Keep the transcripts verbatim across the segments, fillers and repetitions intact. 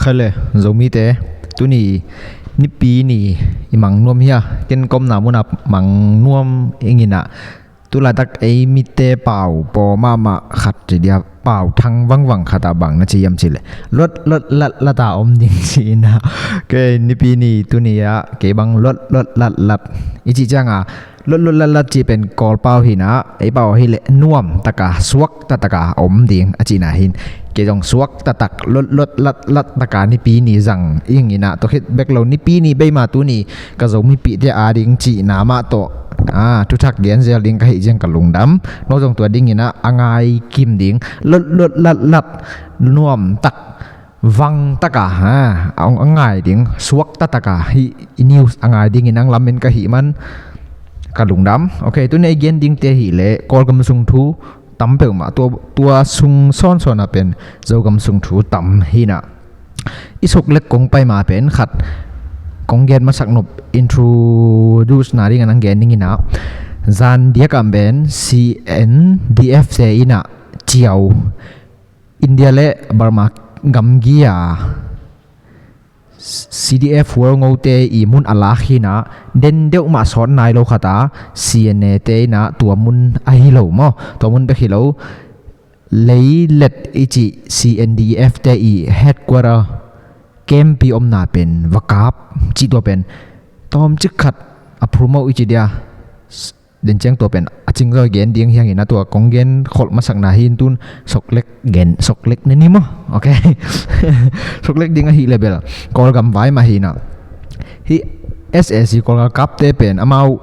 Hale, Zomite, tuni Nipi ni i mang nuam hia, ken ka omna muna mang nuam ing inah, tulaitak ei mite pau paw mahmah khat ci dia, pau thang vangvang khat ah bang na ci hiam cih leh, lot lot lat lat a om ding ci inah. Kei Nipi ni tuni ah kei bang lot lot lat lat i cih ciangah, lot lot lat lat cih pen Kawl pau hi inah, ei pau hi leh nuam taka, suak taktaka om ding a cihna hi in. Kei zong suak taktak, lot lot lat lat taka Nipi ni zang ing inah, tua khit bek lo, Nipi ni bei ma tuni ka Zomipihte ading cihna mah tawh, ah, thuthak gen zel ding ka hih ciang ka lungdam. No zong tua ding inah a ngai kim ding, lot lot lat lat, nuam tak, vang taka, ha, a, a ngai ding, suak taktaka hih i news a ngai ding in ang lamen ka hih man ka lungdam. Ok, tuni a i gen dingte hi leh Kawlgam sung thu tam peuhmah, tua, tua sung sawnsawn ah pen Zogam sung thu tam hi inah, i Soklek kong pai ma pen khat kong gen masak nop, introduce na ding a nang gen ding inah, zan diak ah pen C N D F te inah ciau, India le Burma gamgi a C D F World Ngo te i mun a lak hi inah, den deuh mah sawt nai lo khat a, C N A te inah tua mun ahi lo maw, tua mun bek hi lo, Leilet i cih C N D F te i headquarter, camp i omna pen va kap cih, tua pen tawmcik khat a promote i ci dia, den ciang tua pen a cingzaw i gen ding hi hang inah, tua kong gen kholh masakna hi in. Tun Soklek gen, Soklek ne ni maw? Ok. Soklek ding ahi leh bel Kawlgam vai mah hi inah, hih S A C Kawlgam kapte pen amau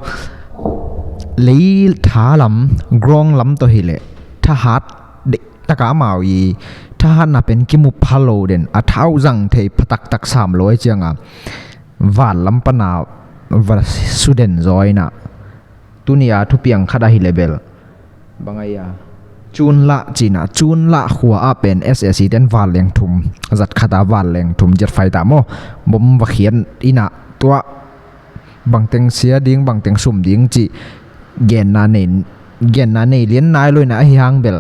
lei tha lam, ground lam tawh hi leh thahat deihtaka amau i thahatna pen kimu pha lo den, a thau zang thei pha taktak sam lo ahih ciangah, van lam pana va su den zaw inah, tuni a thupiang khat ahi leh bel, bang ahi a, Cunlah ci inah, Cunlah khua ah pen S A C ten vanleng thum, zat khat a vanleng thum, jet fighter maw, bom va khiat inah, tua bangteng sia ding, bangteng sum ding cih genna nei, genna nei lian nai lo inah, ahi hang bel,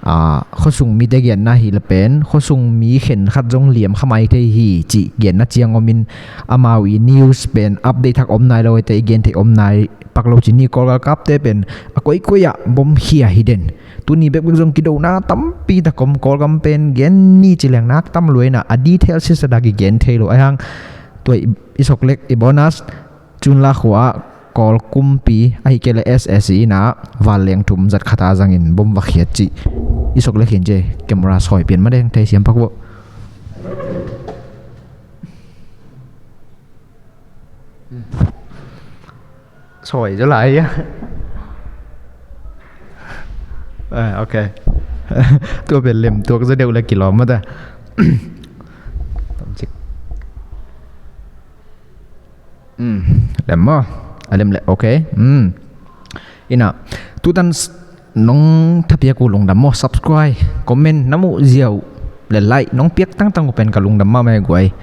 ah, khuasung mite genna hi leh pen khuasung mi khen khat zong liam kha mai thei hi cih genna ciang om in, amau i news pen update thak om nai lo, ite i gen theih om nai pak lo ci ni. Kawlgam kapte pen a koikoi ah bom khia hi den. Tuni bekbek zong kidona tampi tak om, Kawlgam pen gen ni ci leng nak tam lua inah, a detail sisadak i gen thei lo, ahi hang tua i, i Soklek i bonus, Cunlah khua ah Kawl kumpi ahih kei leh S A C inah vanleng thum, zat khat a zangin bom va khiat cih. I Soklek hin ci, camera sawi pian ma deng, thei siam pak bo. Sawi zaw lai a. Ah, ok. Tua pen lem tuak zaw deuh leh kilawm mah ta. Tawmcik. Hmm, lem maw? A lem leh, ok. Hmm. Inah, tutan s-, nong thapiak uh lungdam maw, subscribe, comment, na muh ziau leh like nong piak tangtang uh pen ka lungdam mahmah e guai.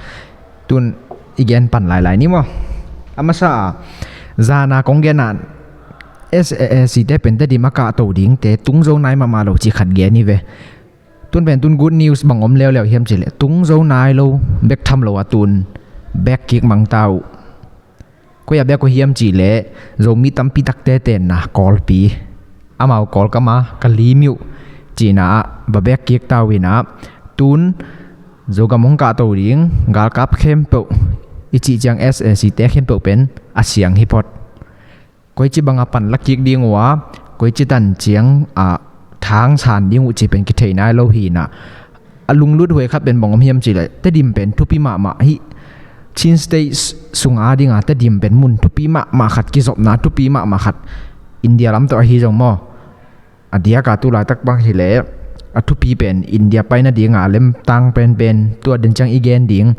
Tun i gen pan lailai ni maw? A masa a, zan a kong gen a, S A C te pen Tedim a kahto dingte tung zo nai mahmah lo cih khat gen hi ve. Tun pen tun good news bang om leuleu hiam cih leh, tung zo nai lo bek tham lo a tun bek kik mang ta uh. Koi a bek uh hiam cih leh, Zomi tampi takte tenna Kawlpi, amau Kawlkam a ka lim uh cihna ah va bek kik ta uh inah, tun Zogam hong kahto ding galkap khempeuh i cih ciang S A C te khempeuh pen a siang hi phot. Koici banga pan la kik ding uh a, koici tan ciang a thang san ding uh cih pen kithei nai lo hi inah, a lunglut huai khat pen bang om hiam cih leh, Tedim pen thupi mahmah hi. Chin State s-, sung a dinga Tedim pen mun thupi mahmah khat, kizopna thupi mahmah khat India lam tawh ahi zong maw, a diaka tulaitak bang hi leh, a thupi pen India paina dinga lemtang penpen, tua den ciang i gen ding,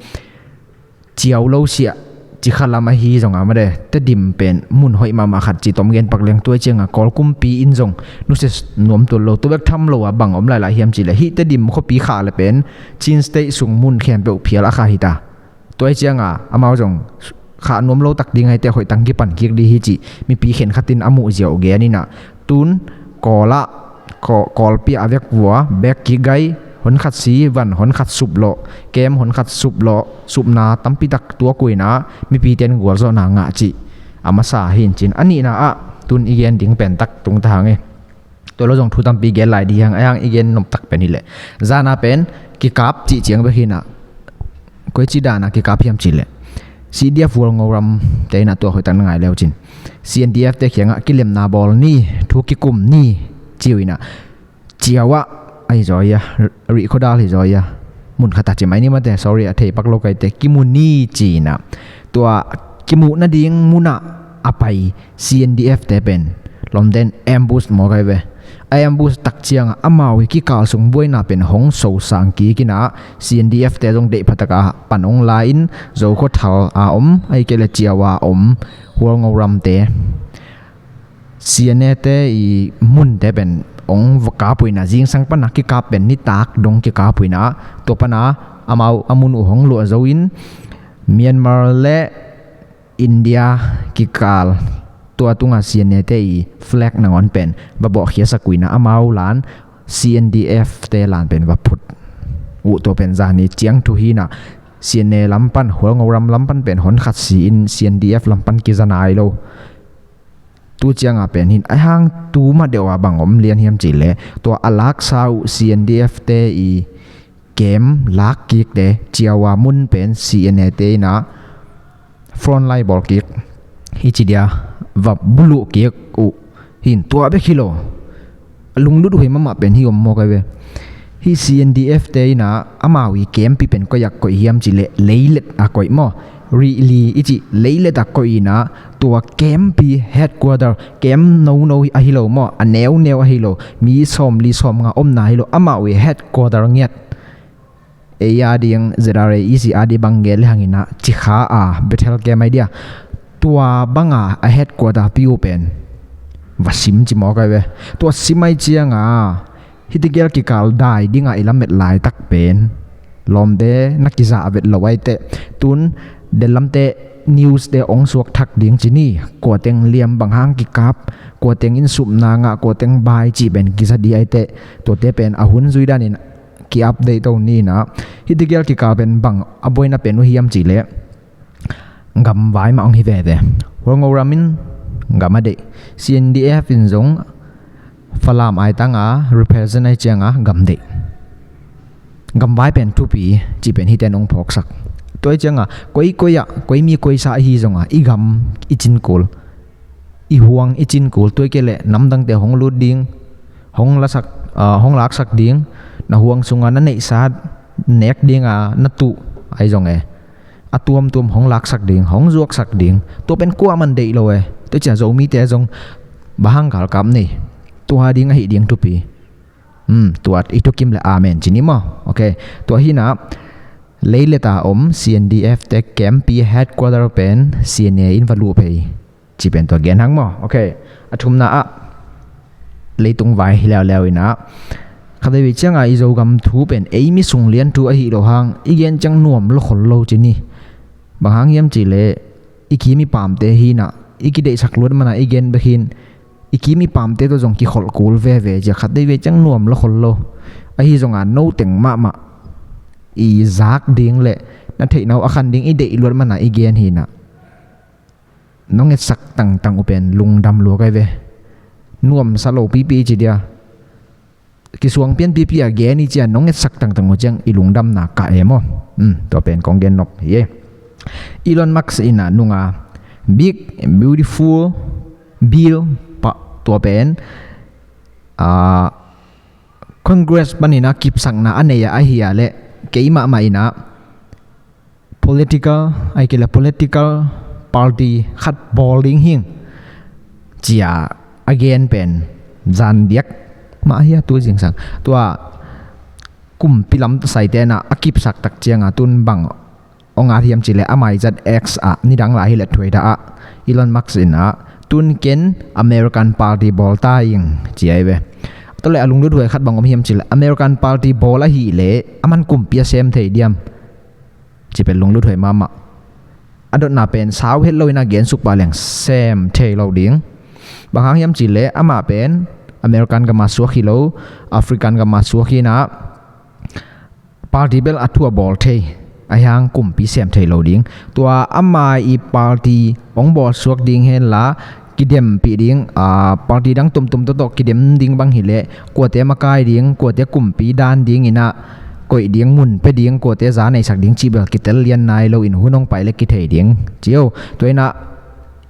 ciau lo siah ci kha lam ahi zong a mah de, Tedim pen mun hoih mahmah khat cih tawm gen pak leng, tua cianga Kawl kumpi in zong nusia nuam tuan lo, tua bek tham lo a bang om lailai hiam cih leh, hih Tedim khuapi khah leh pen Chin State sung mun khempeuh phial a khah hi ta. Tua cianga amau zong khah nuam lo tak ding ahih teh hoih tang kipan kik ding hi cih mipi khen khat in a muh ziau gen inah, tun Kawl ah, Kaw-, Kawlpi a vekvua bek kik gai, Hon khat si van, hon khat sup lawh, kem hon khat sup lawh, supna tampi tak tuak uh inah, mipi ten gualzawhna ngah cih a masa hi in cin. A nihna ah tun i gen ding pen tak tung ta hang e. Tua lo zong thu tampi gen lai di hang, a hang i gen nop tak pen hileh, zana pen kikap cih ciang bek hinah, koi ci dana kikap hiam cihleh, C D F Hualngoram te inah tua hoihtak na ngai leu cin, C N D F te kiangah kilemna bawl ni, thu kikum ni, ci uh inah, ciau ah ahi zaw ia, rih khuadal hi zaw ia, mun khat a ci mai ni mate, sorry, a thei pak lo kaite, kimu ni ci inah, tua kimuh nading munah a pai C N D F te pen lawmten ambush maw kai ve. A ambush tak ciangah amau hi kikal sung buaina pen hong sosang kik inah, C N D F te zong deih phataka pan hong la in, Zokhua Thal a om, ahih kei leh ciau a om Hualngoram te, C N A te i munte pen hong va kap uh inah, zingsang pana kikap pen nitak dong kikap uh inah, tua pana amau a mun uh hong luah zo in, Myanmar le India kikal, tua tunga C N A te i flag nangawn pen va bawhkhiasak uh inah, amau lan, C N D F te lan pen va phut uh. Tua pen zani ciang thu hinah, C N A lam pan, Hualngoram lam pan pen hon khat si in, C N D F lam pan kiza nai lo. Tu cianga pen hin, a hang tu mah deuh a bang om lian hiam cihleh, tua a laksa uh C N D F te i kem lak kikte, ciau a mun pen C N A te inah frontline bawl kik, hi ci dia, va buluh kik uh hin, tua bek hi lo. A lunglut huai mahmah pen hi om maw kai ve. Hi C N D F te inah amau i kempi pen koi a koih hiam cihleh, Leilet a koih maw. Rihli i cih Leilet a koih inah, tua kempi headquarter, kem nono ahi lo maw, a neuneu ahi lo, mi sawmli sawmnga omna ahi lo, amau i headquarter ngiat. Ei a ding, Z R A E C a ding bang gen le hang inah, Cikha a Bethel kem ai dia, tua banga a headquarter pi uh pen va sim ci maw kai ve. Tua sim ai cianga, hiti gel kikal dai dinga i lamet laitak pen lawmte na kiza a vet lo ai teh, tun dellamte news te hong suak thak ding ci ni, kuateng liam, bang hang kikap, kuateng in supna ngah, kuateng bai cih pen kiza di ai teh, tuate pen a hun zui danin ki-update to ni inah. Hiti gel kikal pen bang a buaina pen uh hiam cihleh, gamvai mah hong hi veve. Hualngoram in gam a deih, C N D F in zong Falam ai tanga represent ai cianga gam deih. Gamvai pen thupi cih pen hiten hong phawksak. Tua ai cianga koi koi ah, koi mi koi sa ahi zonga, i gam i cin kul, i huang i cin kul, tua kei leh namdangte hong lut ding, hong lasak, ah, hong laksak ding, na huang sunga na neihsa nek dinga na tuh ai zong e, a tuamtuam hong laksak ding, hong zuaksak ding, tua pen kuaman deih lo e. Tua cia Zomite zong bang hang galkap nei, tua ding ahi ding thupi. Hmm, tua i thukim le amen ci ni maw. Ok, tua hinah, Leilet a om C N D F te kempi headquarter pen C N A in va luh phei, ci pen tua gen hang maw. Ok, a thumna ah, leitung vai hi leuleu inah, khatvei cianga i Zogam thu pen ei mi sung lian thu ahi lo hang, i gen ciang nuam lo khol lo ci ni. Bang hang hiam cihleh, i kim i pamte hinah, i kideihsak luat mana i gen bek hin, i kim i pamte tawh zong kikholh kul veve cia, khatvei ciang nuam lo khol lo. Ahi zonga noteng mahmah i zak ding le na theihna uh a khan ding i deih luat mana i gen hinah, nong etsak tangtang uh pen lungdam lua kai ve. Nuamsa lo pipi ci dia, kisuang pianpipi a gen i cia, nong etsak tangtang uh ciang i lungdamna kah e maw. Hmm, tua pen kong gen nop hi e. Elon Musk inah nunga Big Beautiful Bill pa, tua pen, ah, Congress paninah kipsakna a nei a ahi a leh, kei mahmah inah political, ai kei leh political party khat bawl ding hing, cia a gen pen zan diak mah ahi a, tu zingsang. Tua kumpi lam saite inah a kipsak tak cianga tun bang hong at hiam cihleh, a maizat X ah nidang lai hileh thuaida ah Elon Musk inah, tun ken American party bawl ta ing ci ai ve. Tua leh a lunglut huai khat bang om hiam cihleh, American party bawl ahileh aman kumpi a sem thei diam, ci pen lunglut huai mahmah. A dotna pen sau het lo inah gensuk pah leng sem thei lo ding. Bang hang hiam cihleh, amah pen American gama suak hi lo, African gama suak hinah, party bel a thu a bawl thei, ahi hang kumpi sem thei lo ding. Tua ama i party hong bawlsuak ding henla, kidempih ding, a, party dang tuamtuam tawhtawh kidem ding bang hileh, kuate makai ding, kuate kumpi dan ding inah, koih ding, mun pia ding, kuate za neisak ding cih bel kitel lian nai lo in hun hong pai le kithei ding. Cio, tua inah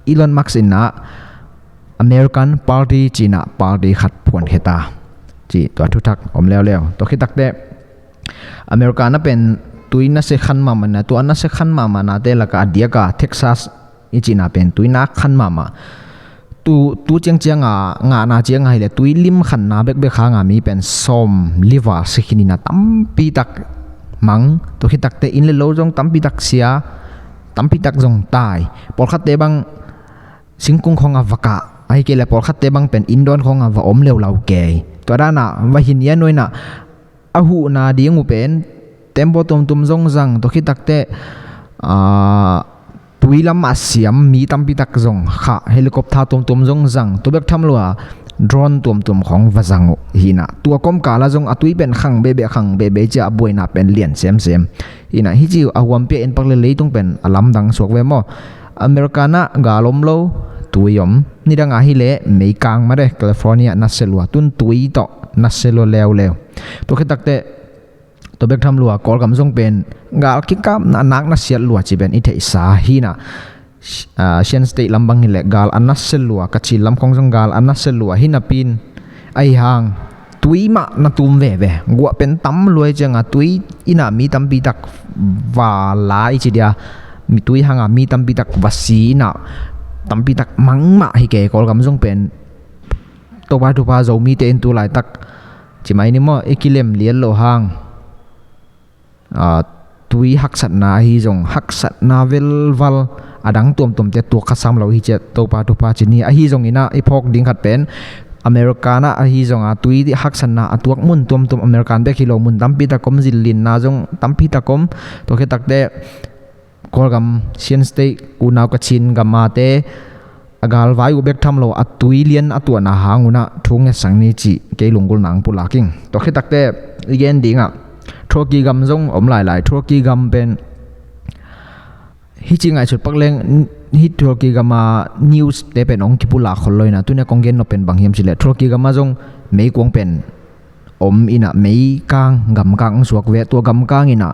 Elon Musk inah American Party cinah party khat phuankhia ta. Ci tua thuthak om leuleu. Tua khit takteh America na pen tui nasia khan mahmah na, tua nasia khan mahmah nate laka a diaka Texas i cihna pen tui na khan mahmah. Tu, tu ciangcianga ngahna cianga hileh tui lim khanna bekbek hanga mi pen sawm liva si khin inah tampitak mang, tua khit takteh inn le lo zong tampitak sia, tampitak zong tai. Pawlkhatte bang singkung khawng a va kah, ahi kei leh pawlkhatte bang pen inn dawn khawng a va om leulau kei. Tua dana va hin ia nuaina a huhna ding uh pen tembaw tuamtuam zong zang, tua khit takteh, a, tui lam a siam mi tampitak zong khah, helicopter tuamtuam zong zang, tua bek tham lua drone tuamtuam khawng va zang uh hinah. Tua kawmkala zong a tui pen khang behbeh, khang behbeh cia a buaina pen lian semsem. Hinah hici a huampia en pak le leitung pen a lamdang suak ve maw? America na gal om lo, tui om. Nidanga hileh meikang mare, California nasia lua, tun tui tawh nasia lua leuleu. Tua khit takteh tua bek tham lua Kawlgam zong pen gal kikapna a nak nasiat lua ci pen i theihsa hinah. A, Shan State lam bang hileh gal a nasia lua, Kachin lam khawng zong gal a nasia lua hinah pin, ahi hang tui mah na tum veve. Guah pen tam luai cianga tui inah mi tampitak va la i ci dia, mi tui hanga mi tampitak va si inah tampitak mangmah hi kei. Kawlgam zong pen Topa thupha Zomite in tu laitak ci mai ni maw, i kilem lian lo hang, a, tui haksatna ahi zong, haksatna velval a dang tuamtuamte tuak kha sam lo hi ciah, Topa thupha ci ni. Ahi zong inah i phawk ding khat pen America na ahi zonga tui haksatna a tuak mun tuamtuam American bek hi lo, mun tampitak om, zillinna zong tampitak om. Tua khit takteh Kawlgam, Shan State, unau Kachin gamate a galvai uh bek tham lo a tui lian a tuahna hang unah thu ngetsak ni cih kei lunggulhna hong pulak ing. Tua khit takteh i gen dingah Turkey gam zong om lailai. Turkey gam pen hici ngaihsut pak leng, hih Turkey gama news te pen hong kipulak khol lo inah, tuni a kong gen nop pen bang hiam cileh Turkey gama zong meikuang pen om inah meikang, gamkang hong suak ve. Tua gamkang inah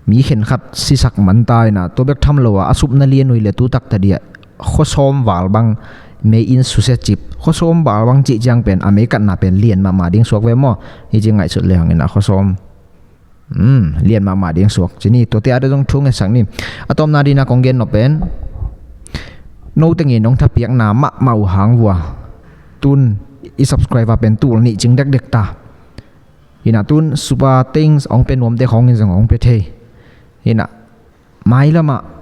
mi khenkhat sisak manta inah, tua bek tham lo a a supna lian uh hileh tu taktak dia khuasawm val bang mei in susia cip, khuasawm val bang cih ciang pen a mei katna pen lian mahmah ding suak ve maw? Hici ngaihsut le hang inah khuasawm, hmm, lian mahmah ding suak ci ni. Tuate a deh zong thu ngetsak ni. A tawpna dina kong gen nop pen, no tengin nong thapiakna mahmah uh hang vua tun i subscriber pen tul nih cing dekdek ta. Hinah tun super thanks hong pia nuamte khawngin zong hong pia thei. Hinah mailamah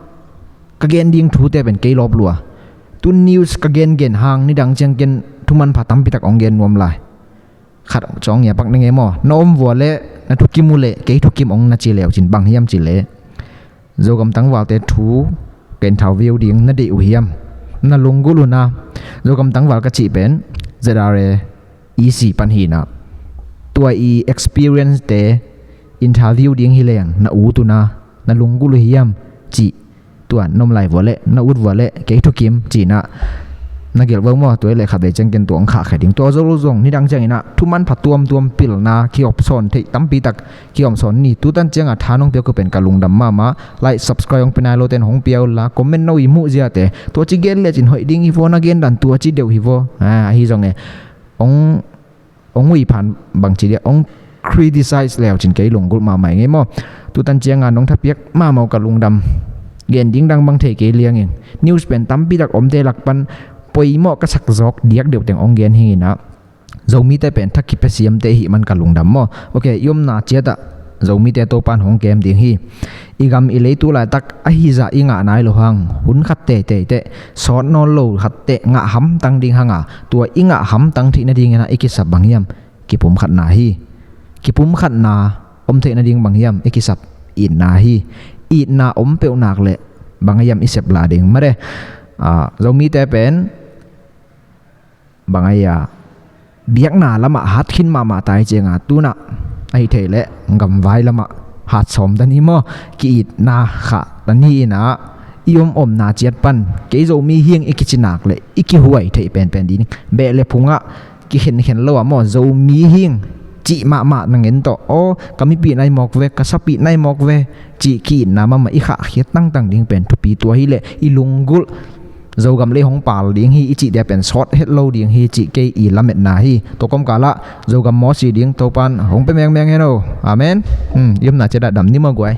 ka gen ding thute pen kei lawp lua. Tun news ka gengen hang nidang ciang ken thumanpha tampitak hong gen nuam lai. Khat cawng ngiapak na ngei maw? Na om vua leh, na thukim uh leh kei thukim hong na ci leu cin bang hiam cileh, Zogam tangvalte thu ka interview ding na deih uh hiam? Na lunggulh uh na, Zogam tangval ka cih pen Z R A E C pan hinah, tua i experience te interview ding hileng na ut uh na, na lunggulh uh hiam cih, tua na om lai vua leh, na ut vua leh kei thukim cinah na gelh vua maw? Tua i leh khatvei ciang ken tua hong khahkhia ding. Tua zo lo zong nidang cianginah thumanpha tuamtuam pilna kiopsawn theih tampitak kiomsawn ni. Tutan cianga tha nong piak uh pen ka lungdam mahmah. Like, subscribe hong pia nai lote in hong pia unla, comment no i muh ziate, tua ci gen lecin hoih ding hi vaw, na gen dan tua ci deuh hi vaw. Ah, ahi zong e, hong, hong uiphan bangci dia hong criticize leucin kei lunggulh mahmah ngei maw? Tutan cianga nong thapiak mahmah uh ka lungdam. Gen ding dang bang thei kei liangin news pen tampitak omte lak pan poimawh ka sak zawk diak deuhteng hong gen hinginah Zomite pen thak kipia siamte ihih man ka lungdam maw? Ok, i omna ciatah Zomite Topan hong kem ding hi. I gam i lei tu laitak ahi zah i ngah nai lo hang, hun khat teitei teh, sawt nawn lo khat teh ngah hamtang ding hanga, tua i ngah hamtang theih nadingin ah i kisap bang hiam? Kipumkhatna hi. Kipumkhatna om theih nading bang hiam? I kisap itna hi. Itna om peuhnak leh bang hiam i sep la ding? Mare, ah, Zomite pen bang a ia biakna lamah hat khin mahmah tai cianga tunah Ahi thei leh gamvai lamah hatsawm ta ni maw, ki-itna khah ta ni inah, i om omna ciat pan kei Zomi hing i kici nak leh i kihuai theih penpen ding. Beh le phungah kikhenkhen lo ah maw, Zomi hing cih mahmah na ngen tawh, aw ka mipih nai mawk ve, ka sapih nai mawk ve, cih ki-itna mahmah i khahkhiat tangtang ding pen thupi. Tua hileh i lunggulh Zogam lei hong pal ding hi i cih dia pen sawt het lo ding hi cih kei i lametna hi. Tua kawmkalah Zogam mawsi ding Topan hong pe mengmeng hen o. Amen. Hmm, i omna ciat ah dam ni maw guai.